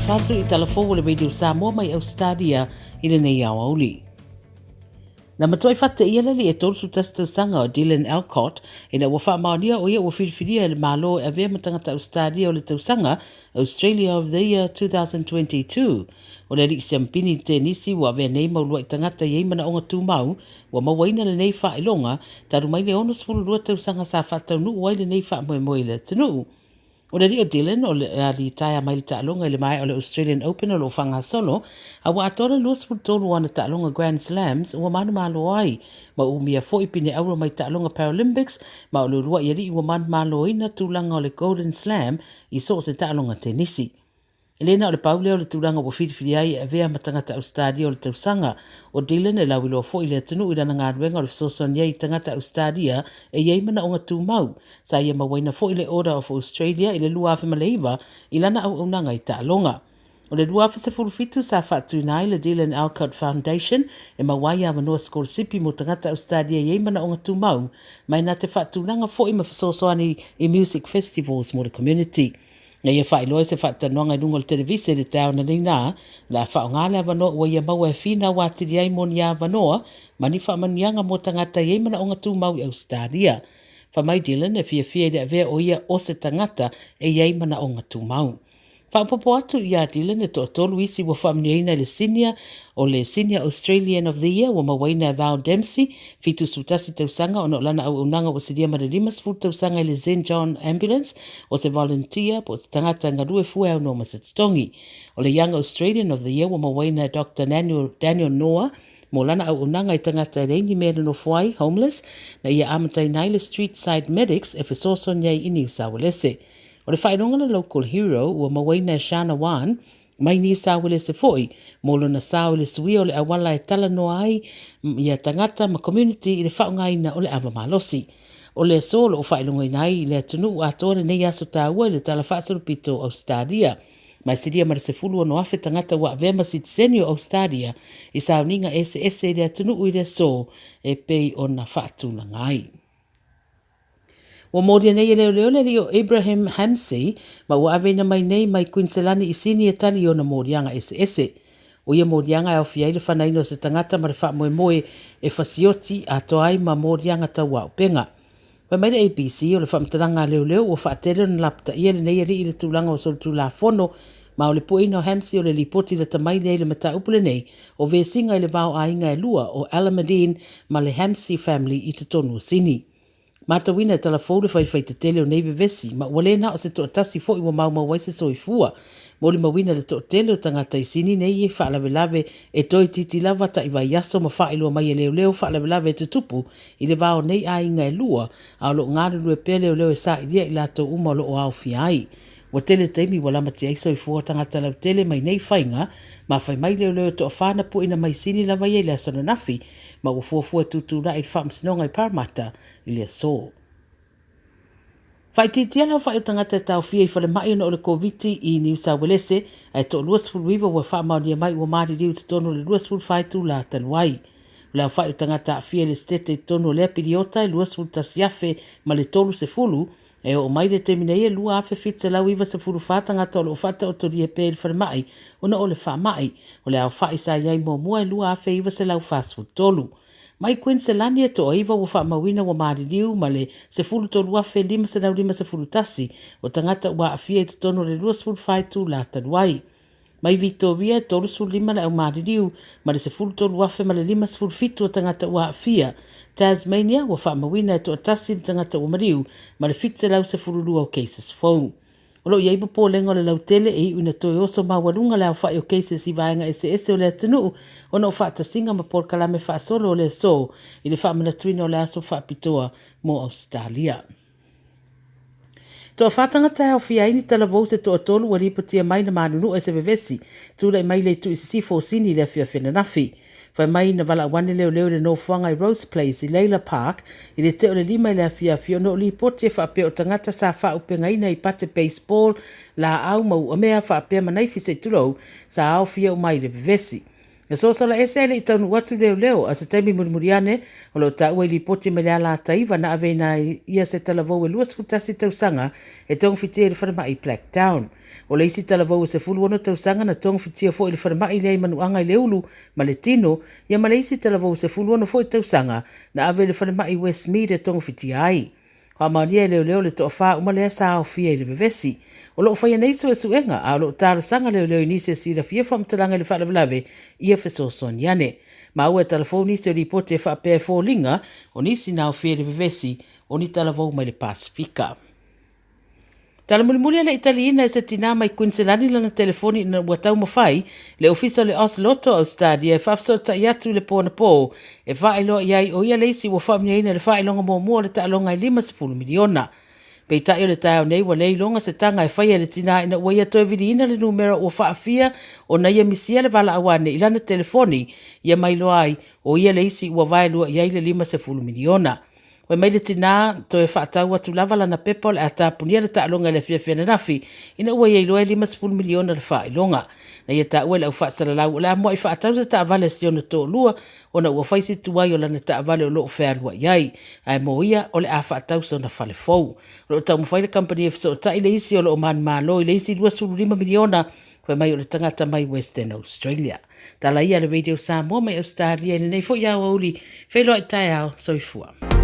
Faatalofa atu i tala fou o le Radio Samoa mai Ausetalia i lenei aoauli. Na matuai faateia le alii e 31 tausaga o Dylan Alcott ina ua faamaonia o ia ua filifilia e le Malo e avea ma tagata Ausetalia o le tausaga Australia of the Year 2022. O le alii siamupini i tenisi ua avea nei ma uluai tagata e i ai manaoga tumau ua mauaina lenei faailoga talu mai le 62 tausaga sa faataunuu ai lenei faamoemoe i le atunuu. O le alii o Dylan o le a litaea mai le taaloga i le maea o le Australian Open o lo o faagasolo, a ua atoa le 23 o ana taaloga Grand Slams ua manumalo ai, ma umia foi pine auro mai taaloga Paralympics, ma o le uluai alii ua manumaloina tulaga o le Golden Slam i so o se taaloga tenisi. E le na o le pau lea o le tulaga ua filifili ai e avea ma tagata Ausetalia o le tausaga. O Dylan e lauiloa foi i le atunuu i lana galuega o le fesoasoani ai i tagata Ausetalia e i ai manaoga tumau. Sa ia mauaina foi le Order of Australia i le 2009 i lana auaunaga i taaloga. O le 2017 sa faatuina ai le Dylan Alcott Foundation e maua ai avanoa sikolasipi mo tagata Ausetalia e i ai manaoga tumau, ma e na te faatulaga foi ma fesoasoani i music festivals mo le community. Na ia faailoa i se faatalanoaga i luga o le televise i le taeao ananei na, o le a faaaoga le avanoa ua ia maua e finau atili ai mo ni avanoa ma ni faamanuiaga mo tagata e i ai manaoga tumau i Ausetalia. Fai mai Dylan e fiafia i le avea o ia o se tagata e i ai manaoga tumau. Faaopoopo atu ia Dylan e toatolu isi ua faamanuiaina i le Senior o le Senior Australian of the Year ua mauaina e Val Dempsey, 71 tausaga, ona o lana auaunaga ua silia ma le 50 tausaga i le Zen John Ambulance, o se volunteer po o se tagata e galue fua e aunoa ma se totogi. O le Young Australian of the Year ua mauaina e Doctor Daniel Noa mo lana auaunaga i tagata e leai ni mea e nonofo ai, homeless, na ia amataina ai le Street Side Medics e fesoasoani ai i Niu Sauelese. O le faailoga le Local Hero ua mauaina e Shana Wan mai Niu Sauelese foi mo lona sao i le suia o le auala e talanoa ai ia tagata ma community i le faaaogaina o le ava malosi. O le aso o lo o faailogaina ai i le atunuu atoa lenei aso taua i le Tala Faasolopito o Ausetalia. Ma e silia ma le 16,000 tagata ua avea ma sitiseni o Ausetalia i sauniga eseese i le atunuu i le aso e pei ona faatulaga ai. Ua molia nei e leoleo le alii o Ibrahim Hamsi ma ua aveina mai nei mai Kuiniselani i Sini e tali i ona moliaga eseese. O ia moliaga e aofia ai le fanaina o se tagata ma le faamoemoe e fasioti atoa ai ma moliaga tauaupega. Fai mai le ABC, o le faamatalaga a leoleo ua faatele ona lapataia lenei alii i le tulaga o solitulafono ma o le pueina o Hamsi o le lipoti lata mai lea i le mataupu lenei o vesiga i le va o aiga e lua o Alameddine ma le Hamsi family i totonu o Sini. Matauina e talafou le faifaitetele o nei vevesi, ma ua le na o se toatasi foi ua maumau ai se soifua. Molimauina le toatele o tagata i Sini nei e faalavelave e toeitiiti lava ta'i vaiaso ma faailoa mai e leoleo faalavelave e tutupu i le va o nei aiga e lua, a o lo o galulue pea leoleo e sailia i latou uma o lo o aofia ai. Ua tele taimi ua lamatia ai soifua o tagata lautele mai nei faiga, ma fai mai leoleo e toafa na pueina mai Sini lava ia i le aso ananafi, ma ua fuafua e tutulai i le Faamasinoga i Parramatta i le aso. Faaitiitia le aofai o tagata e taofia i falemai ona o le Koviti i Niu Sauelese, ae toa 29 ua faamaonia mai ua maliliu i totonu o le 24 itula talu ai. O le aofai o tagata aafia i le setete i totonu o lea piliota e 21,000 ma le 30, E oo mai le taimi nei e 2,794 tagata o lo o faataotolia pea i le falemai ona o le faamai. O le aofai sa i ai muamua e 2,943. Mai Kuiniselani e toaiva ua faamauina ua maliliu ma le 13,551 o tagata ua aafia i totonu o le 24 itula talu ai. Mai Vitoria e 35 le au maliliu ma le 13,057 o tagata ua aafia. Tasmania ua faamauina e toatasi le tagata ua maliu ma le 712 o cases fou. O lo o i ai popolega o le lautele e iu ina toe oso maualuga le aofai o cases i vaega eseese o le atunuu ona o faatasiga ma polokalame faasolo o le aso i le faamanatuina o le aso faapitoa mo Ausetalia. Toafa tagata e aofia ai ni talavou se toatolu ua lipotia mai na manunua i se vevesi tulai mai le itu i sisifo o Sini i le afiafi ananafi. Fai mai na valaau ane leoleo i le nofoaga i Rose Place i Layla Park i le tea o le 5 i le afiafi ona o lipoti e faapea o tagata sa faaupegaina i pate baseball, laau ma uamea faapea ma naifi se i tulou sa aofia uma ai i le vevesi. Na sosola ese ae le i taunuu atu leoleo, a o se taimi mulimuli ane, o lo o taua i lipoti mai le ala Ataiva na aveina ai ia se talavou e 21 tausaga e togafitia i le falemai i Blacktown. O le isi talavou e 16 tausaga na togafitia foi i le falemai lea i Manuaga i le ulu ma le tino, ia ma le isi talavou e 16 foi tausaga na ave i le falemai i Westmead e togafitia ai. Faamaonia e leoleo le toafa uma lea sa aofia i le vevesi. O lo o faia nei suesuega, a o lo o talosaga leoleo i nisi e silafia faamatalaga i le faalavelave ia fesoasoani ane. Maua e Talafou nisi o lipoti e faapea e foliga o nisi na aofia i le vevesi o ni talavou mai le Pasefika. Tala mulimuli e le i taliina e se tinā mai Kuiniselani lana telefoni ina ua taumafai le ofisa o le Oz Lotto Australia e faafesootai atu i le po anapo e faailoa i ai o ia le isi ua faamanuiaina i le faailoga muamua o le taaloga e $50 miliona. Peitai o le taeao nei ua le iloga se taga e faia e le tinā ina ua ia toe viliina le numera ua faafia ona ia misia le valaau ane i lana telefoni ia mailoa ai o ia le isi ua vaelua i ai le $50 miliona. Fai mai le tinā, toe faatau atu lava lana pepa o le a tapunia le taaloga i le afiafi ananafi ina ua ia iloa e $50 miliona le faailoga. Na ia taua i le au faasalalau o le a muai faatau se taavale a si ona toalua ona ua fai si tuai o lana taavale o lo o fealuai ai, ae mo ia o le a faatau sona fale fou. O lo o taumafai le kamupani e fesootai le isi o lo o manumalo i le isi $25 miliona fai mai o le tagata mai Western Australia. Tala ia a le Radio Samoa mai Ausetalia i lenei foi aoauli, feiloai taeao, soifua.